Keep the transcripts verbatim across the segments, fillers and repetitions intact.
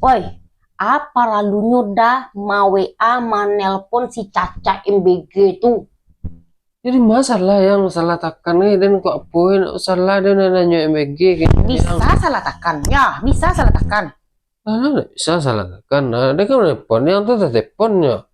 Oi, apa paralunyo Da ma-W A, manelpon si Caca M B G tu? Jadi masalah yang salah takan ni, dan kok apo nak salah dia nak nanyo M B G ke? Bisa salah takan, ya, bisa salah takan. Alah, ndak bisa salah takan. Nah, dia kan telepon, yang tu teleponnyo.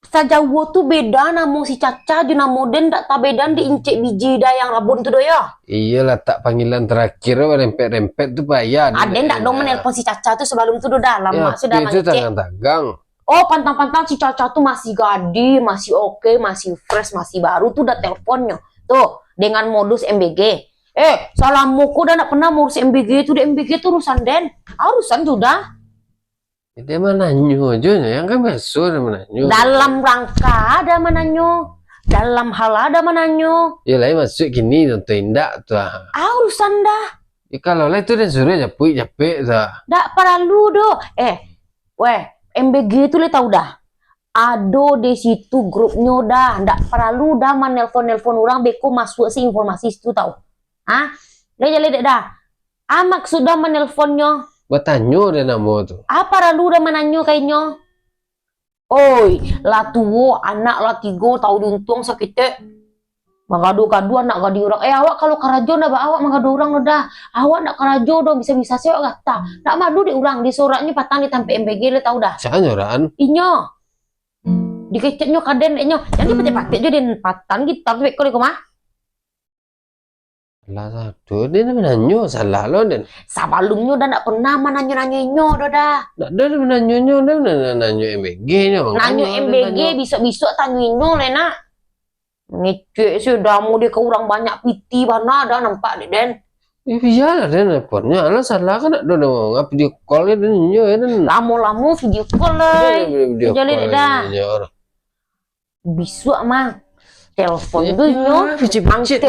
Sajauah tu beda namo si Caca jo namo den, ndak tabedan di incek biji Da yang rabun tu doh, yo. Iyo, latak panggilan terakhir, rempet-rempet tu payah. Aden ndak do manelpon si Caca tu sabalum tu doh, Da. Lamak sudah mangecek. Tagang-tagang. Oh, pantang-pantang si Caca tu masih gadih, masih oke, masih fresh, masih baru tu Da telponnyo. Tuh, dengan modus M B G. Eh, salamo ko Da ndak pernah mengurus M B G tu, di M B G tu urusan den. Ah, urusan tu Da. Dia mananyo ajo nyo, yang kan biaso dia mananyo. Dalam rangka Da mananyo, dalam hal Da mananyo. Ya lain maksud kini contoh indak tu ah. Ah, urusan Da. Ya kalau lah itu dia suruh japuik-japuik tu ah. Ndak paralu doh. Eh, weh, M B G tu lai tahu Da. Ado di situ grupnyo Da. Ndak paralu Da manelpon-nelpon urang, beko masuk si informasi situ tahu. Hah? Lai jaleh dek Da. Ah, maksud Da manelponnyo? Batanyo dek namo tu. Ah, paralu Da mananyo ka inyo? Oi, lah tuo, anak lah tigo, tahu diuntuang saketek. Magado-gado anak gadih urang. Eh, awak kalau karajo ndak ba awak magado urang doh Da. Awak ndak karajo doh, bisa-bisa se awak gata. Ndak malu dek urang, disoraknyo patang di tampek M B G lai tahu Da. Sia nyorakan? Inyo. Dikeceknyo ka den dek inyo. Jadi patek-patek jo den patang gitar tu beko dek ko mah. Lah satu, dia nak mananyo, salah lo, den. Sabalumnyo Da ndak pernah mananyo-nanyo inyo doh Da. Ndak ado mananyo nyo, den nanyo M B G nyo. Nanyo M B G, bisuak-bisuak tanyo inyo lai nak. Ngecek se Da, mode ka urang banyak piti bana Da nampak dek den. Eh, bialah den, nelponnyo. Alah salah kan ndak ado, den video call den inyo, den. Lamo-lamo video call lai. Video call inyo. Bisuak mah telpon tu inyo. Angkek.